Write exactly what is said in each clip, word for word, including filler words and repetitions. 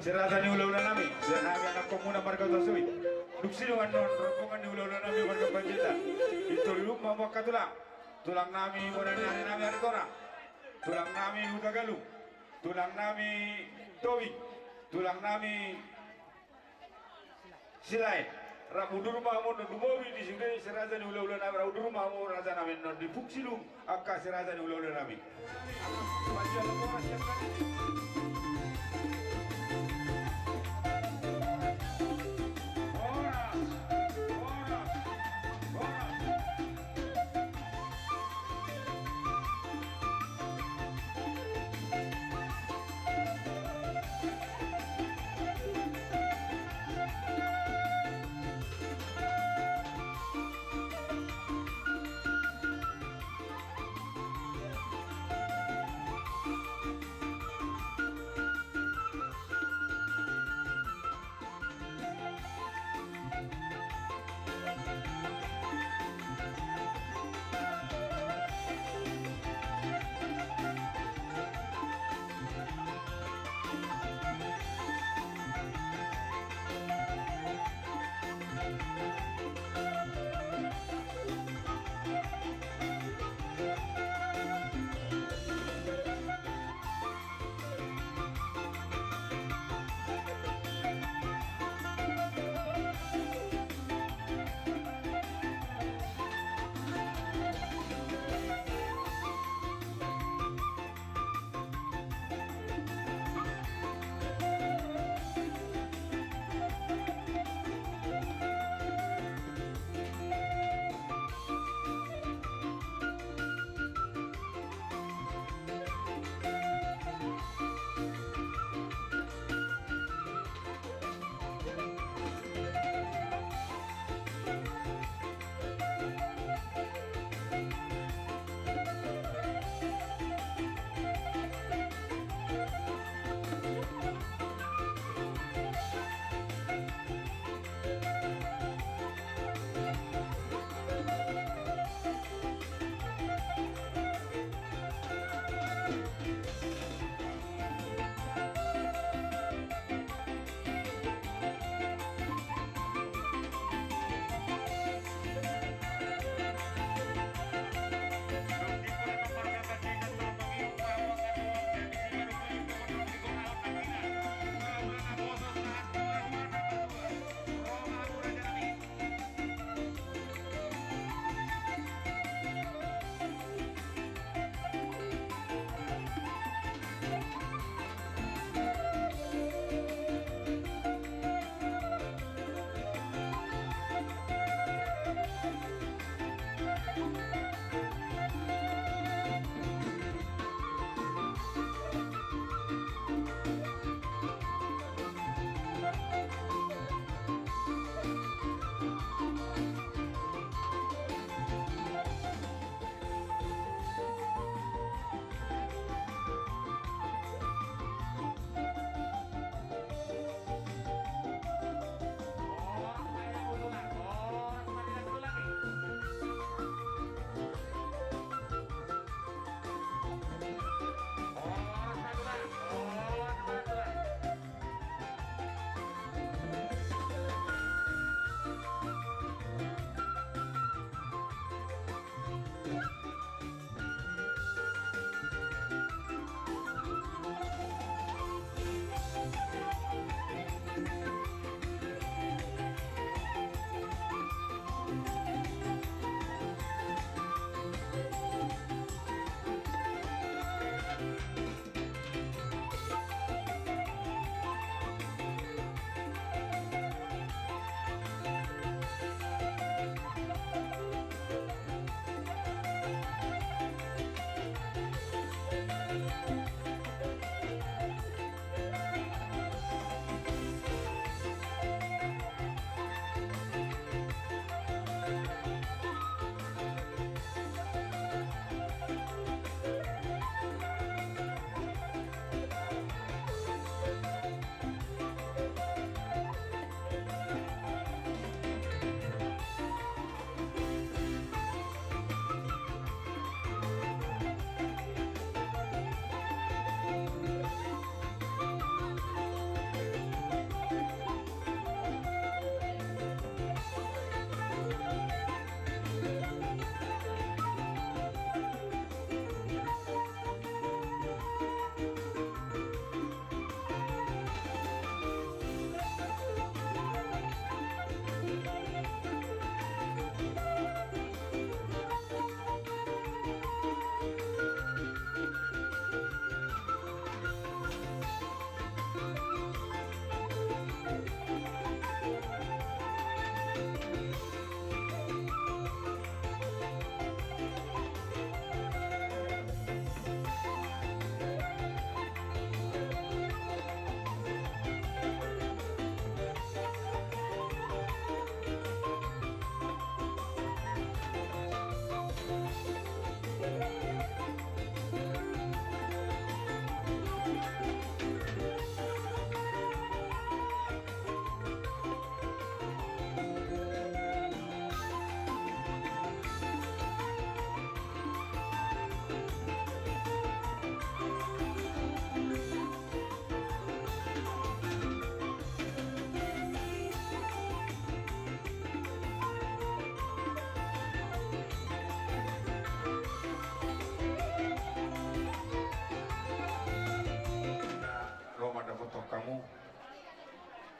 Seraja ni hulahula nami, sian hami anakkonmuna marga Hutasoit. Dung sidung annon rombongan ni hulahula nami marga Panjaitan. Pintor i ma hamu angka tulang. Tulang nami, bona ni ari nami Aritonang. Tulang nami Hutagalung. Tulang nami Tobing. Tulang nami Silaen. Rap udur ma hamu annon, dumobi di sude seraja ni hulahula nami, rap udur ma hamu raja nami annon, dipungsi dung angka seraja ni hulahula nami.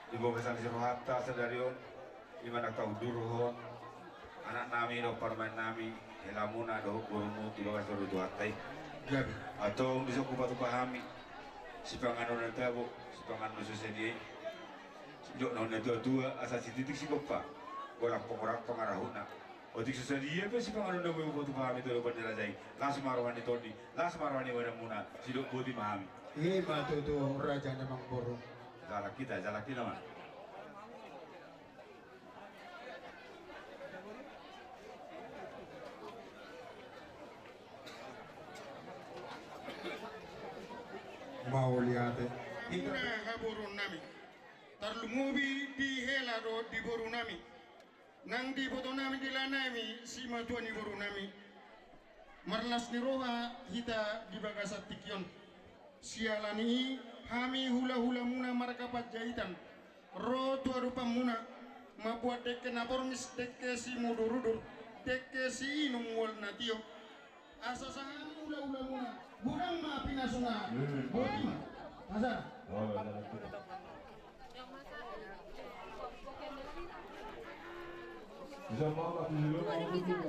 Di bagasan ni rohanta sadari on, i ma na taundurhon anaknami dohot parumaennami, helamuna dohot borumu di bagasan ni roha ni Tuhanta i. Gabe. Antong dison hupatupa hami sipanganon na tabo, sipanganon na so sadia i. Didok na on na tuatua, asa sititik sipompa, godang pangorang pangarahutna. Otik so sadia pe sipanganon na boi hupatupa hami tu adopan ni raja i, las ma roha ni tondi, las ma roha ni badanmuna. Sidok boti ma hami. I ma tutu, raja ni amangboru. Jalang hita, jalang hita ma. Mauliate. Hita haborunami, tarlumobi di hela dohot di borunami, nang di ibotonami, di laenami, simatua ni borunami. Marlas ni roha hita di bagasan tingki on. Siala ni i, hami hulahulamuna marga Panjaitan ro tu adopanmuna, mambuat dengke na pormis, dengke simudurudur, dengke siinum mual na tio. Asa sahat hulahulamuna, godang ma pinasuna. Hmm. Boti ma. Asa. Oh, iya, iya.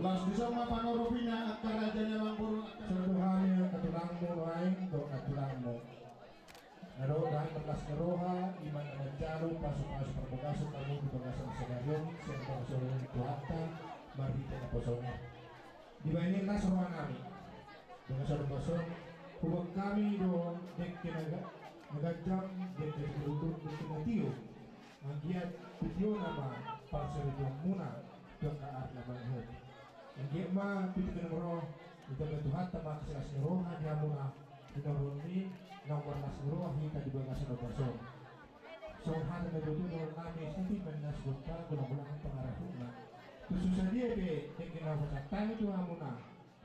Laos dison ma panoropina, angka raja ni amangboru, angka. Songon hami angka tulangmu nuaeng dohot angka tulangmu. Na ro dahahon marlas ni roha, i ma na manjalo pasupasu parbagason hamu di bagasan sadari on, sian bagasan ni Tuhanta, marhite naposona. Dibahen i las rohanami. Bagasan naposona, huboan hami do dengke na ga-, na ganjang, dengke simudurudur, dengke na tio. Anggiat pitiona ma parsaripeonmuna tu angka ari na mangihut. Anggiat ma pitiona ma ro, ditambai Tuhanta ma silas ni roha di hamuna, di na ro ni, na marlas ni roha hita di bagasan naposona. Songon hata na tuatua dohononnami, sititik ma ninna sigompa, godang-godang pangarahutna. Tu so sadia pe dengke na hupasahat hami tu hamuna,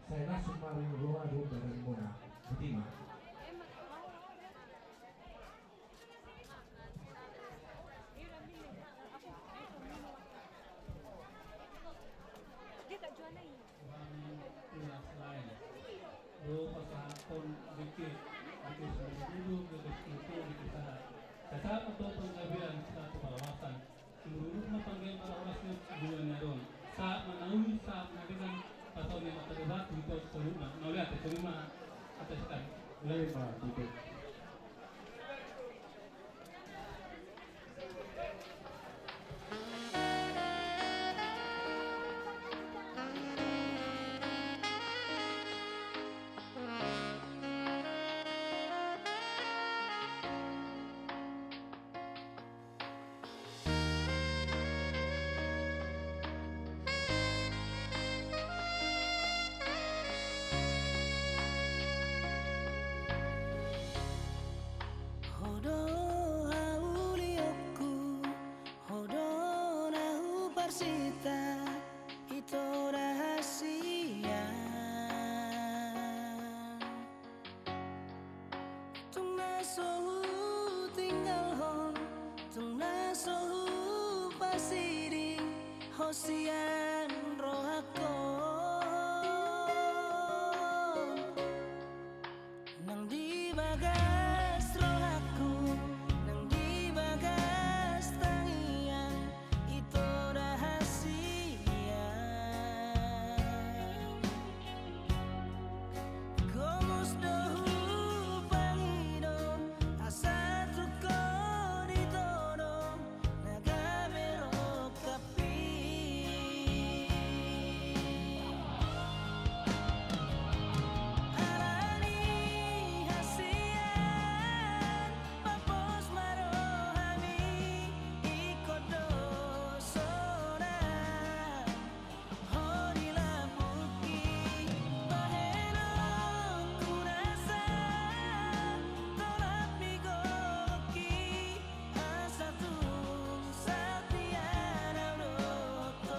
sai las ma roha dohot badanmuna. Boti ma. Hami tunas laen do pasahathon dengke, dengke simudurudur, dengke simudurudur, dengke sahat. Sahat ma tu panggabean, sahat tu parhorasan. Simudurudur ma panggabean parhorasan di dunia on. Sahat ma na uli, sahat ma na denggan, pasahat ma na tadong, tu ito saluhutna. Mauliate, songon i ma hata sian hami. Mauliate. Ho do haulionku, ho do na huparsinta, ito da hasian. Tung na so hutinggalhon, tung na so hupasiding ho sian rohangku. Nang di bagas rohangku, nang di bagas tangiang, ito da hasian. Gomos do hupangido asa tung ho ditodong na gabe rongkapmi. Ala ni hasian, pos ma rohami, ingkon do sonang. Ho di lambungki, bahenonku nasa tolap ni gogonki, asa tung satia na hudokhon.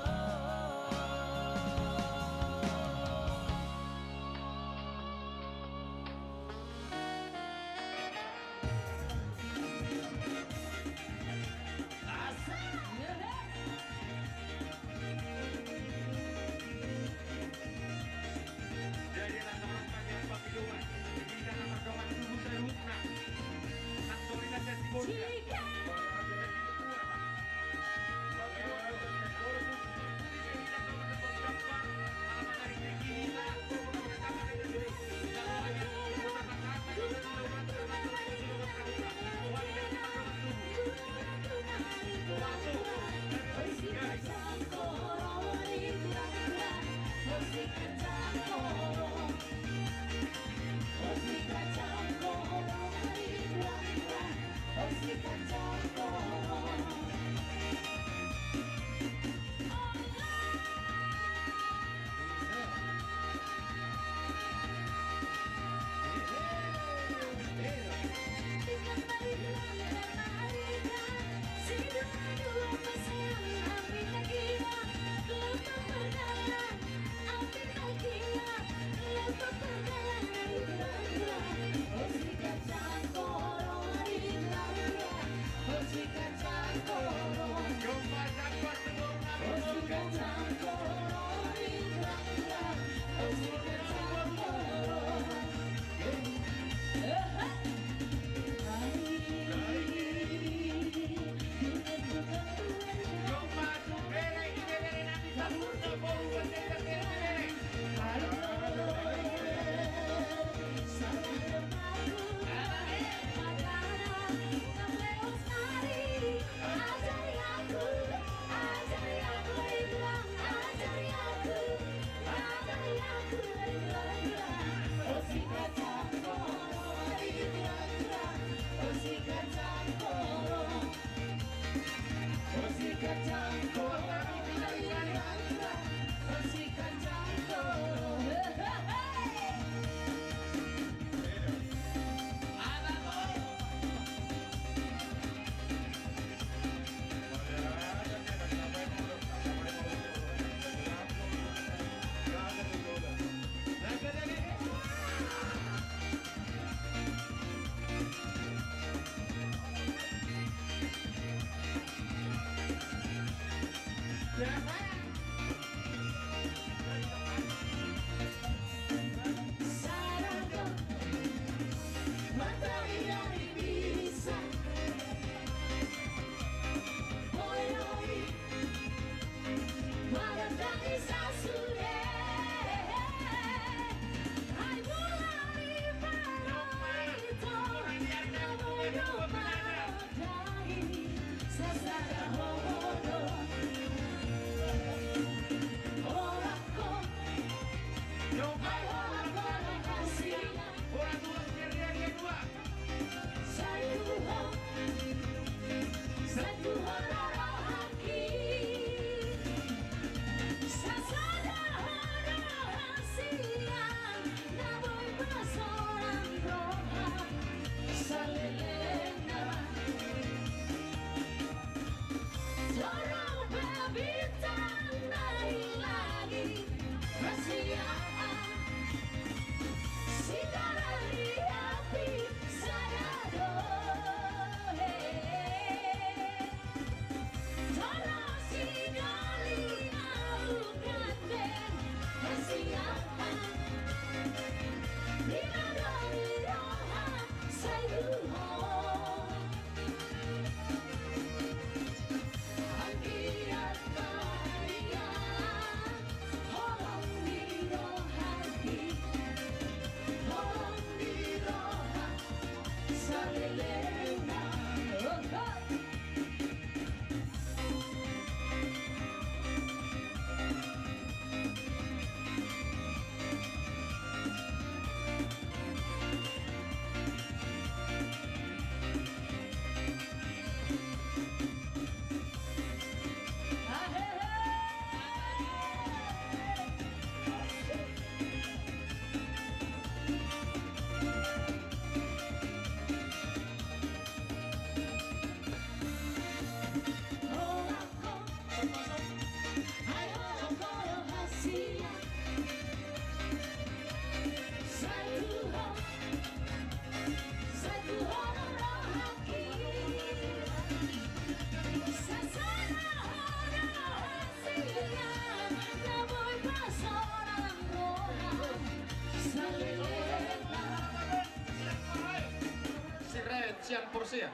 Sirait sian Porsea.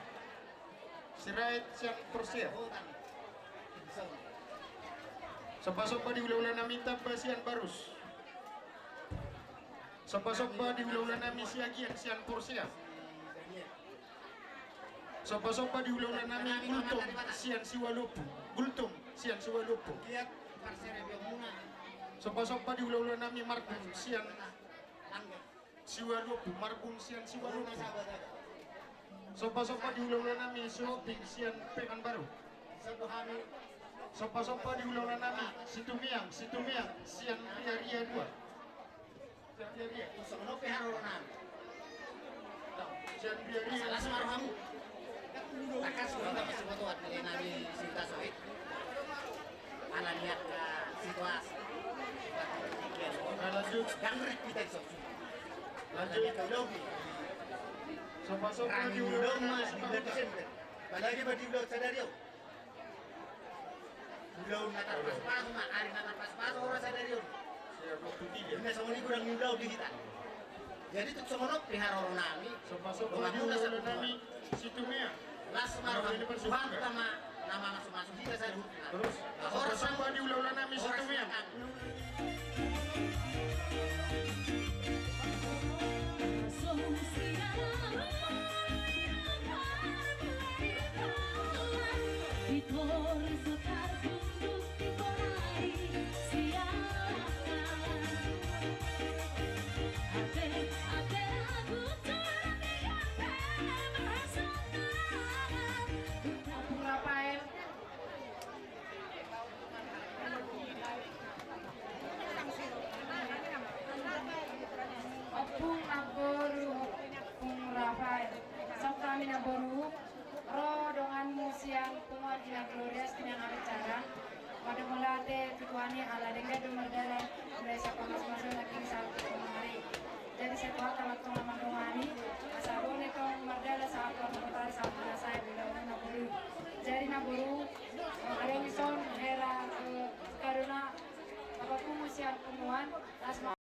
Sirait sian Porsea. Somba-somba di hula-hula nami tamba sian Barus. Somba-somba di hula-hula nami Siagian sian Porsea. Somba-somba di hula-hula nami Gultom sian Siwalupu. Gultom sian Siwalupu. Somba-somba di hula-hula nami Marbun sian Siwalupu, Marbun sian Siwalupu. Somba-somba di hula-hula nami Sihombing sian Pekanbaru. Somba-somba di hula-hula nami Situmeang, Situmeang sian Riaria dua. Sian Riaria. Songon on pe haroro nami. Sian Riaria. Las ma rohamu. Takas ma, takas ma tuat nami Sitasoit. Ala ni angka situasi. Lanjut. Gangre kita di sopsu. Lanjut. Lanjut. Sopa-sopa di ulaon ma di bulan Desember. Apalagi ma di ulaon sadari on. Ulaon na tarpaspas ma, ari na tarpaspas ora sadari on. Siap, waktu tiga. Ini songon i godang ni ulaon di hita. Jadi tuk songon on pe haroro nami. Sopa-sopa di ulaon nami Situmeang. Las ma roha ni Tuhanta ma na mamasu-masu hita saluhutna. Terus sopa-sopa di ulaon nami Situmeang. Ompung Rafael. Ompung Namboru, Ompung Rafael. Songon i ma Namboru, ro donganmu sian punguan Ina Gloria sian Arit Caran. Mandok mauliate tu Tuhan i ala denggan do mardalan, mulai sian pamasu-masu nangkin sahat tu sonari. Jadi sai Tuhanta ma tong